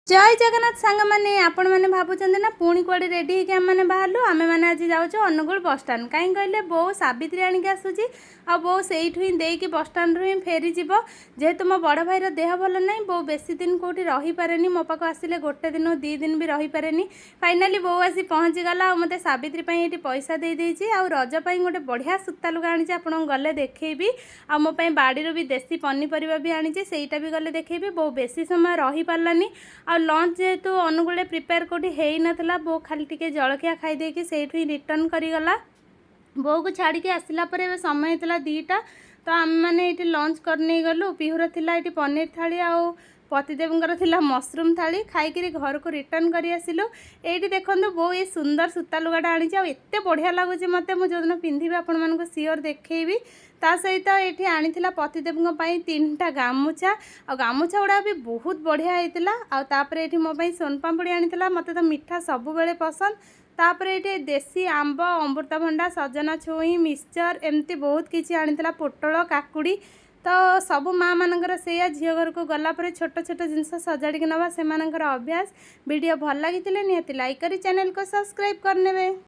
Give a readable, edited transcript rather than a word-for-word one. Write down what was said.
ଜୟ ଜଗନ୍ନାଥ ସାଙ୍ଗମାନେ। ଆପଣମାନେ ଭାବୁଛନ୍ତି ନା ପୁଣି କୁଆଡ଼େ ରେଡ଼ି ହେଇକି ଆମେମାନେ ବାହାରିଲୁ? ଆମେମାନେ ଆଜି ଯାଉଛୁ ଅନୁଗୁଳ ବସଷ୍ଟାଣ୍ଡ। କାହିଁ କହିଲେ, ବୋଉ ସାବିତ୍ରୀ ଆଣିକି ଆସୁଛି ଆଉ ବୋଉ ସେଇଠୁ ହିଁ ଦେଇକି ବସଷ୍ଟାଣ୍ଡରୁ ହିଁ ଫେରିଯିବ। ଯେହେତୁ ମୋ ବଡ଼ ଭାଇର ଦେହ ଭଲ ନାହିଁ, ବୋଉ ବେଶୀ ଦିନ କେଉଁଠି ରହିପାରେନି। ମୋ ପାଖକୁ ଆସିଲେ ଗୋଟେ ଦିନ 2 ଦିନ ବି ରହିପାରେନି। ଫାଇନାଲି ବୋଉ ଆସି ପହଞ୍ଚିଗଲା ଆଉ ମୋତେ ସାବିତ୍ରୀ ପାଇଁ ଏଇଠି ପଇସା ଦେଇଦେଇଛି। ଆଉ ରଜ ପାଇଁ ଗୋଟେ ବଢ଼ିଆ ସୂତା ଲୁଗା ଆଣିଛି, ଆପଣଙ୍କୁ ଗଲେ ଦେଖେଇବି। ଆଉ ମୋ ପାଇଁ ବାଡ଼ିରୁ ବି ଦେଶୀ ପନିପରିବା ବି ଆଣିଛି, ସେଇଟା ବି ଗଲେ ଦେଖେଇବି। ବୋଉ ବେଶୀ ସମୟ ରହିପାରିଲାନି ଆଉ ଲଞ୍ଚ ଯେହେତୁ ଅନୁଗୁଳରେ ପ୍ରିପେୟାର କେଉଁଠି ହେଇନଥିଲା, ବୋଉ ଖାଲି ଟିକେ ଜଳଖିଆ ଖାଇଦେଇକି ସେଇଠୁ ହିଁ ରିଟର୍ଣ୍ଣ କରିଗଲା। ବୋଉକୁ ଛାଡ଼ିକି ଆସିଲା ପରେ ଏବେ ସମୟ ହେଇଥିଲା 2ଟା। ତ ଆମେମାନେ ଏଇଠି ଲଞ୍ଚ କରିନେଇ ଗଲୁ। ପିହୁର ଥିଲା ଏଇଠି ପନିର ଥାଳି ଆଉ ପତିଦେବଙ୍କର ଥିଲା ମସରୁମ୍ ଥାଳି। ଖାଇକିରି ଘରକୁ ରିଟର୍ଣ୍ଣ କରି ଆସିଲୁ। ଏଇଠି ଦେଖନ୍ତୁ, ବୋଉ ଏ ସୁନ୍ଦର ସୂତା ଲୁଗାଟା ଆଣିଛି ଆଉ ଏତେ ବଢ଼ିଆ ଲାଗୁଛି ମୋତେ। ମୁଁ ଯେଉଁଦିନ ପିନ୍ଧିବି, ଆପଣମାନଙ୍କୁ ସିଓର ଦେଖେଇବି। ତା ସହିତ ଏଇଠି ଆଣିଥିଲା ପତିଦେବଙ୍କ ପାଇଁ ତିନିଟା ଗାମୁଛା ଆଉ ଗାମୁଛା ଗୁଡ଼ା ବି ବହୁତ ବଢ଼ିଆ ହେଇଥିଲା। ଆଉ ତାପରେ ଏଇଠି ମୋ ପାଇଁ ସୋନପାମ୍ପୁଡ଼ି ଆଣିଥିଲା। ମୋତେ ତ ମିଠା ସବୁବେଳେ ପସନ୍ଦ। ତାପରେ ଏଇଠି ଦେଶୀ ଆମ୍ବ, ଅମୃତଭଣ୍ଡା, ସଜନା ଛୁଇଁ, ମିକ୍ସଚର୍, ଏମିତି ବହୁତ କିଛି ଆଣିଥିଲା, ପୋଟଳ, କାକୁଡ଼ି। ତ ସବୁ ମାଆ ମାନଙ୍କର ସେଇଆ, ଝିଅ ଘରକୁ ଗଲା ପରେ ଛୋଟ ଛୋଟ ଜିନିଷ ସଜାଡ଼ିକି ନେବା ସେମାନଙ୍କର ଅଭ୍ୟାସ। ଭିଡ଼ିଓ ଭଲ ଲାଗିଥିଲେ ନିହାତି ଲାଇକ୍ କରି ଚ୍ୟାନେଲକୁ ସବସ୍କ୍ରାଇବ୍ କରିନେବେ।